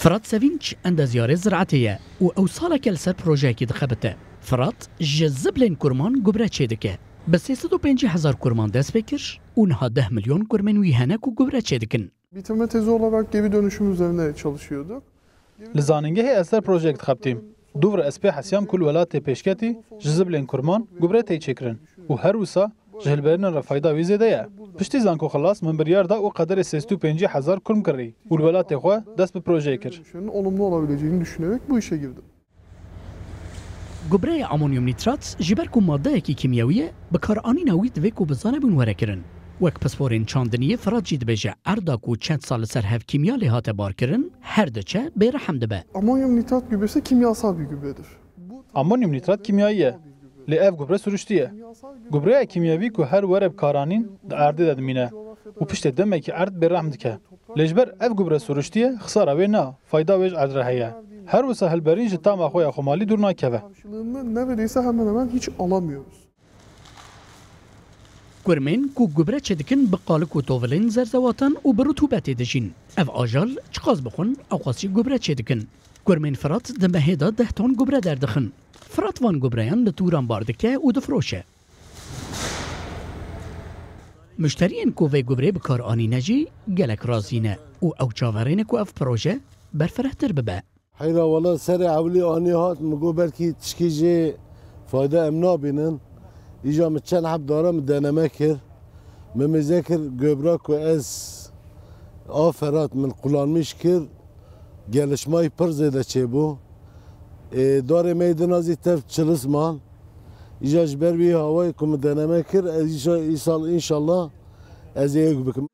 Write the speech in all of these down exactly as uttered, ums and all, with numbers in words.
Firat Sevinç endezyarê ziraetê ye û ew saleke li ser projeyekî dixebite. Firat ji ziblên kurman gubre çêdike. Bi sê sed û pêncî hezar kurman dest pê kir û niha deh milyon kurmên wî hene ku gubre çêdikin. Bitirme tezi olarak geri dönüşüm üzerine çalışıyorduk. Li zanîngehê ez ser projeyek dixebitîm. Dûv re ez pê hesiyam ku li welatê pêşketî ji ziblên kurman gubre tê çêkirin û her wisa ji hilberînan re fayda wî zêde ye. Piştî zanko xilas min biryar da û qederê sê sed û pêncî hezar kurm kirî û li welatê xwe dest bi projeyê kir. Olumlu olabileceğini düşünerek bu işe girdim. Gubreyê amonyum nîtrat ji ber ku madeyekî kîmyewî ye, bikaranîna wî divê ku bi zanebûn were kirin. Wek pisporên çandiniyê Firat jî dibêje, erda ku çend sal li ser hev kîmya lê hate barkirin, her diçe bêrehem dibe. Amonyum nitrat gübresi kimyasal bir gübredir. Amonyum nîtrat kîmyayî ye. Lê ev gubre siruştî ye. Gubreya kîmyewî ku her were bikaranîn di erdê de dimîne û piştê demekî erd bêrehm dike. Lê ji ber ev gubre siruştî ye, xisara wê na, fayda wê ji erd re heye. Her wisa hilberîn ji tama xwe ya xwemalî dûr nakeve. Karşılığını neredeyse hemen hemen hiç alamıyoruz. Kurmên ku gubre çêdikin bi qalik û tovilên zerzewatan û bi rutûbetê dijîn. Ev ajal çiqas bixwin, ewqas jî gubre çêdikin. Kurmên Firat di mehê de deh ton gubre derdixin. Firat van gubreyan li tûran bar dike û difiroşe. Muşteriyên ku vê gubrê bi kar anîne jî gelek razî ne û ew çaverê ne ku ev proje berfirehtir bibe. Heyra wala serê ewlî anî hat, min got belkî tişkî jê fayda em nabînin. Îja min çend heb dara min deneme kir. Min mêze kir gobra ku ez aferat min qulanmîş kir, gelişmayî pir zêde çêbû. Ê, darê meydina zî tev çilis man. Îja ji ber wî hawayê ku min deneme kir, ez îja îsal înşallah ez ê êk bikim.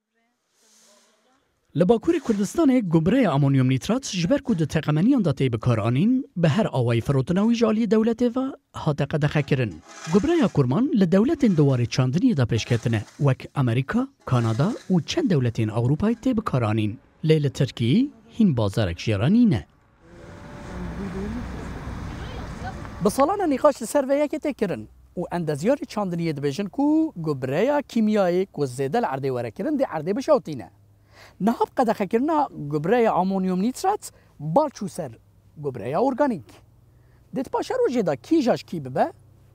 Li Bakurê Kurdistanê gubreya amonyum nîtrat ji ber ku di teqemeniyan de tê bikaranîn, bi her awayî firotina wî ji aliyê dewletê ve hate qedexekirin. Gubreya kurman li dewletên di warê çandiniyê de pêş ketine, wek Amerîka, Kanada û çend dewletên Ewropayê tê bikaranîn. Lê li Tirkiyê hîn bazarek jê re nîne. Bi salan e nîqaş li ser vê yekê tê kirin û endezyarê çandiniyê dibêjin ku gubreya kîmyayê ku zêde li erdê were kirin dê erdê bişewtîne. Niha bi qedexekirina gubreya amonyum nîtrat bal çû ser gubreya organîk. Dê di paşerojê de kîja ji kî bibe,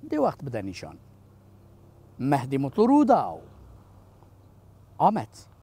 dê wext bide nîşan. Mehdî Mutlu, Rûdaw, Amed.